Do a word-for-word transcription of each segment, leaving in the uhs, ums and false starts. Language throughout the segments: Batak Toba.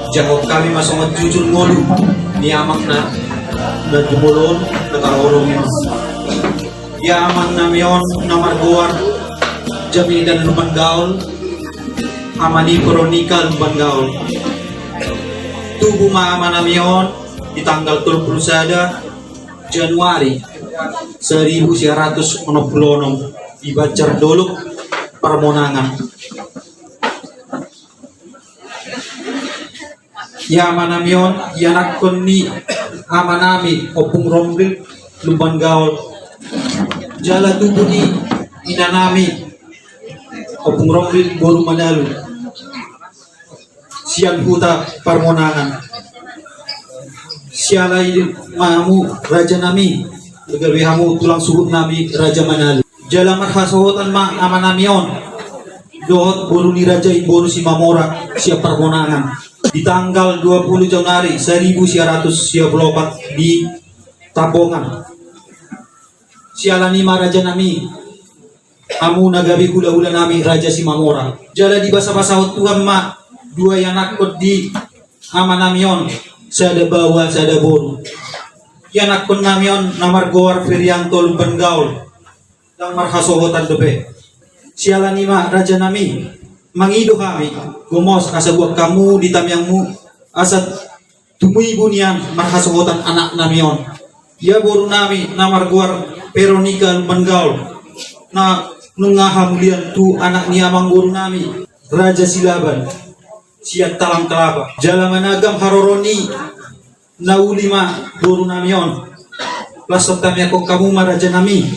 Jangkon hami ma songon jujur ngolu ni amakna na jumolo on na tarhorong i. Ia amanami on na margoar Jamidan Lumban Gaol, ama ni Veronika Lumban Gaol. Tubu ma amanami on di tanggal tolu pulu sada Januari saribu sia ratus onom pulu onom di Banjar Dolok, Parmonangan. Ia amanami on ianakhon ni amanami Ompung Romril Lumban Gaol. Jala tubu ni inanami Ompung Romril boru Manalu sian huta Parmonangan. Siala i ma hamu rajanami, gabe hamu tulang suhutnami Raja Manalu. Jala marhasohotan ma amanami on dohot boru ni raja i boru Simamora sian Parmonangan. Di tanggal dua pulu Januari saribu sia ratus sia pulu opat di Tambongan. Siala ni ma rajanami, hamu na gabe hulahulanami Raja Simamora. Jala dibasabasahon Tuhan ma dua ianakhon di amanami on, sada baoa sada boru. Ianakhonnami on na margoar Ferianto Lumban Gaol, ndang marhasohotan dope. Siala ni ma rajanami, mangido hami gomos asa buat hamu di tangiangmu, asa tumibu nian marhasohotan anaknami on. Ia borunami na margoar Veronika Lumban Gaol, na nunga hamulian tu anak ni amangborunami Raja Silaban sian Talang Kalapa. Jala managam haroro ni na uli ma borunami on. Las tangiangkon hamu ma rajanami,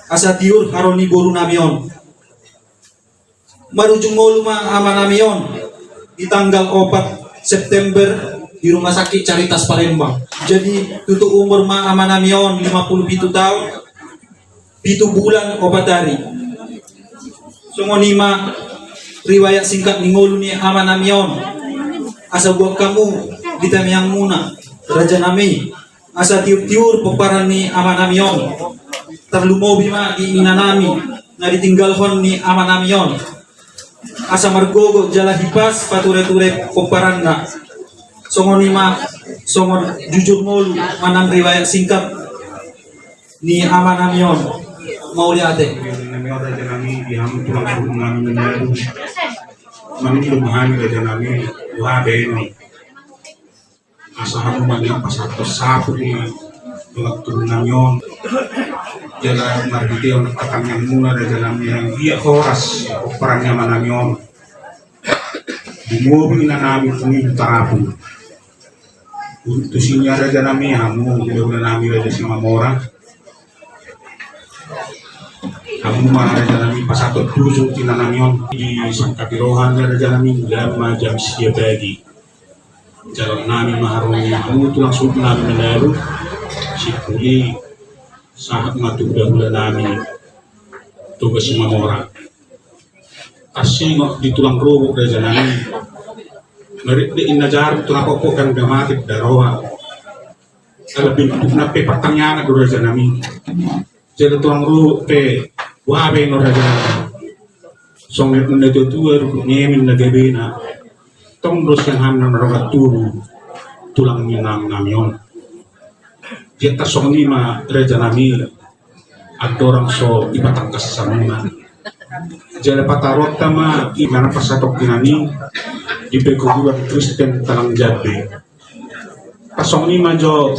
asa tiur haroro ni borunami on. Marujung ngolu ma amanami on di tanggal opat September di Rumah Sakit Caritas Palembang. Jadi tutup umur ma amanami on lima pulu pitu taon, pitu bulan opat hari. Songon i ma riwayat singkat ni ngolu ni amanami on. Asa buat hamu di tangiangmuna rajanami, asa tiurtiur pomparan ni amanami on. Tarlumobi ma di inanami na ditinggalhon ni amanami on, asa margogo jala hipas patureture pomparanna. Songon i ma songon jujur ngolu manang riwayat singkat ni amanami on. Mauliate. Nami on rajanami, di hamu tulang suhutnami Manalu, mangido ma hami rajanami, boha baenon, asa hamu ma nian pasahathon saput ni tulang turunami on. Jala marhitehon tangiangmuna rajanami, anggiat horas pomparan ni amanami on, lumobi inanami, tumibu tarapul. Tusi nian rajanami, hamu hulahulanami Raja Simamora, hamu ma rajanami pasahathon tusu tu inanami on. Disangkapi roha ni rajanami, jam ma jam sia pagi. Calonnami ma haroro ni hamu tulang suhutnami Manalu, simpul i sahat ma tu hulahulanami Toga Simamora. Tarsingot di tulang rorobot rajanami. Marende inna jarum tu na popo, kan gamatik daroa. Ala bentukna pe partangiangan do rajanami. Jala tulang rorobot pe, boha baenon rajanami. Songon natuatua do, ngemin na gabena. Tong do sian hami na narogan tubu tulang ni inanami on. Jadi songon i ma rajanami, andorang so dipatangkas hamu ma, jala pataruonta ma i ma na pasahathon i di peguruan Kristen Talang Jambe. Songon i ma jo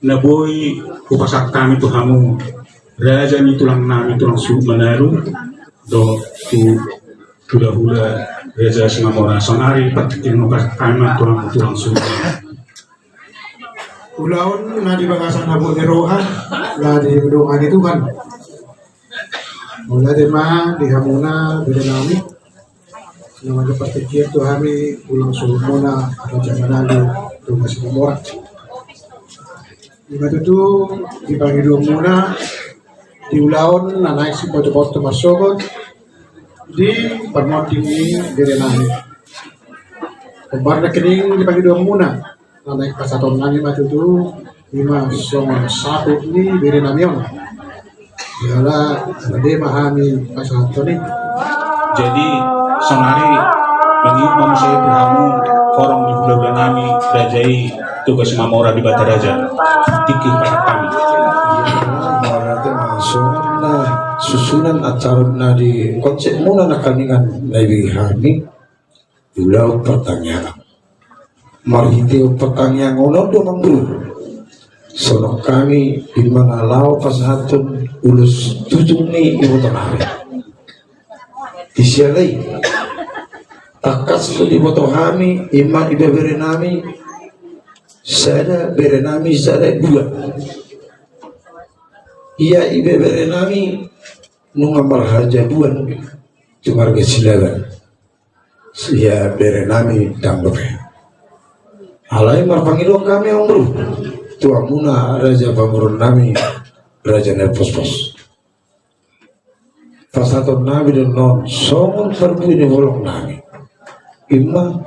na boi hupasahat hami tu hamu, raja ni tulangnami tulang suhut Manalu, dohot tu hulahula Raja Simamora. Saonari patik i ma hupasahat hami ma tu hamu tulang suhut. Ulaon na di bagasan habot ni roha, na didongani Tuhan. Mauliate ma di hamuna berenami, na manjalo partingkian tu hami tulang suhutmuna Raja Manalu Toga Simamora. Ima tutu di pangidoanmuna di ulaon na naeng sipotopoto marsogot di parmonding ni berenami. Hombar nangkining di pangidoanmuna na naeng pasahatonnami ma tutu, ima songon saput ni berenami on. Jala rade ma hami pasahathon i. Jadi saonari mangido ma muse tu hamu horong ni hulahula nami raja i Toga Simamora Debata Raja. Tingki pasahat hami. Mauliate ma songon na susunan acara na di konsep muna na kaningan na ibege hami. Ulaon partangiangan. Marhite partangiangan on do manggu. Songon hami ima na laho pasahathon ulos tujung ni iboto nami. Di siala i. Tangkas tu diboto hami ima ibebere nami. Sada bere nami sada dua. Ia ibebere nami nunga marhajabuan tu marga Silaban. Ia bere nami dang dope. Alai marpangidoan hami amangboru tu hamuna raja pamoruon nami raja na pospos. Pasahaton nami do on songon parbue ni holong nami. Ima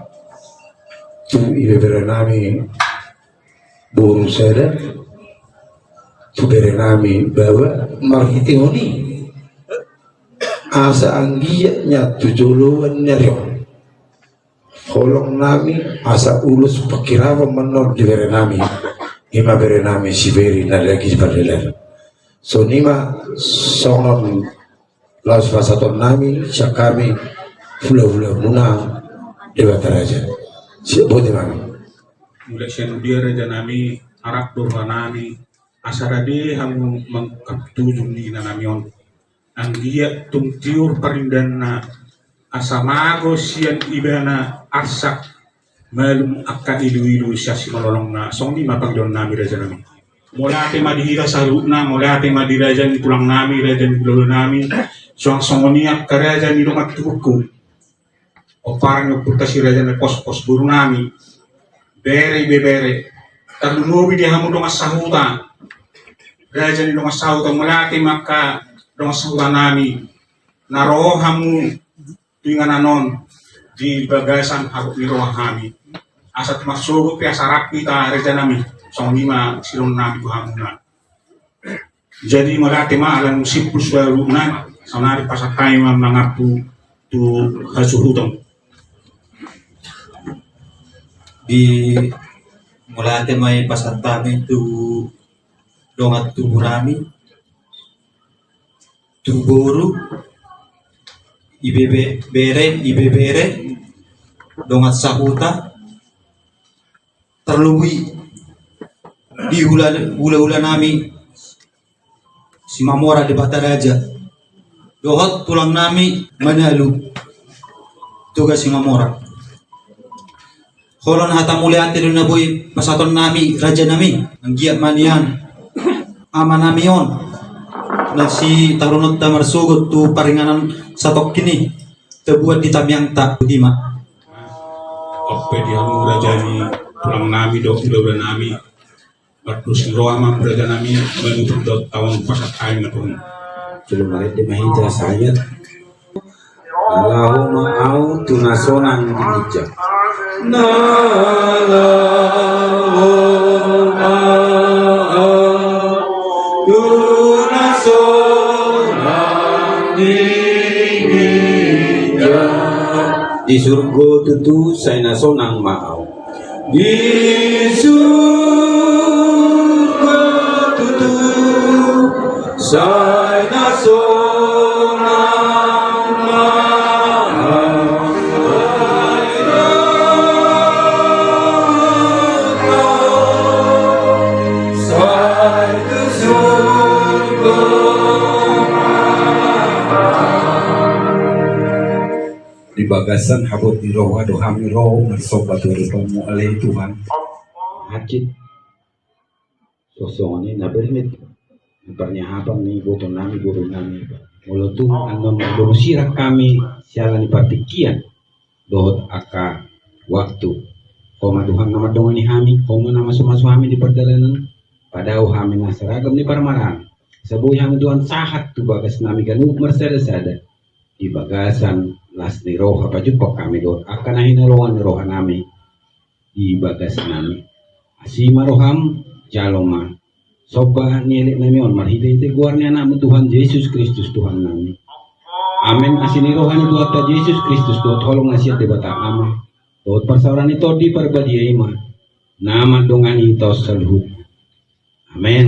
tu ibebere nami boru sada tu bere nami baoa marhitehon i. Asa anggiat nian tu joloan ni ari on. Holong nami asa ulos pangkirapon ma on di bere nami. Ima bere nami si Beri na lagi di Pardalanan. Songon i ma songon laos pasahaton nami sian hami hulahula muna Debata Raja. Siap botima. Mulak sian dia raja nami, arap do roha nami, asa rade hamu mangungkap tujung ni ina nami on. Anggiat tung tiur parindaanna, asa mago sian ibana arsak malum angka iluilu sian simalolongna. Songon i ma pangidoan nami raja nami. Mauliate ma di hita saluhutna, mauliate ma di raja ni tulang nami, raja ni hulahula nami. Suang songon i angka raja ni dongan tubungku. Pomparan ni ompunta si raja na pospos boru nami. Bere ibebere. Tarlumobi di hamu dongan sahuta. Raja ni dongan sahuta, mauliate ma angka dongan sahuta nami na ro hamu tu inganan on di bagasan habot ni roha hami. Asa tung marsogot pe asa rap hita raja nami. Songon i ma sidohonon nami tu hamuna. Jadi mauliate ma ala nunga simpul sude saluhutna, saonari pasahat hami ma mangampu tu hasuhuton. Di mauliate ma i pasahat hami tu dongan tubu nami, tu boru, ibebere, ibebere, dongan sahuta, tarlumobi di hula, hulahula nami Simamora Debata Raja dohot tulang nami Manalu Toga Simamora. Holan hata mauliate do na boi pasahaton nami raja nami, anggiat ma nian ama nami on na sitarunonta marsogot tu paringanan satongkin i. Tabuat di tamiangta, botima. Onpe di hamu raja ni tulang nami dohot hulahula nami. Mardos ni roha ma hamu raja nami, manutup dohot taon pasahat hami ma tu hamu. Jolo marende ma hita sahat. Na laho ma au tu na sonang di ginjang. Na laho ma au tu na sonang di ginjang. Di surgo tutu sai na sonang ma au. Di surgo tutu sai na sonang ma au. Sai tu surgo. Di bagasan habot ni roha do hami ro marsomba tu adopanmu ale Tuhan. Hansit. So songon i na bermet. Parniahapan ni iboto nami boru nami. Molo tung annon boru sirang hami siala ni partingkian dohot angka waktu. Ho ma Tuhan na mandongani hami, ho ma na mamasu-masu hami di pardalanan. Padao hami na seragam ni parmaraan. Asa boi hami Tuhan sahat tu bagas nami ganup marsada-sada. Di bagasan las ni roha pajumpang hami dohot angka na hinaholongan ni roha nami di bagas nami. Asi ma roham, jalo ma. Somba ni elek nami on marhite-hite goar ni anakmu Tuhan Jesus Kristus Tuhan nami. Amen. Asi ni roha ni Tuhanta Jesus Kristus dohot holong na sian Debata Ama dohot parsaoran ni Tondi Parbadia i ma na mandongani hita on saluhutna. Amen.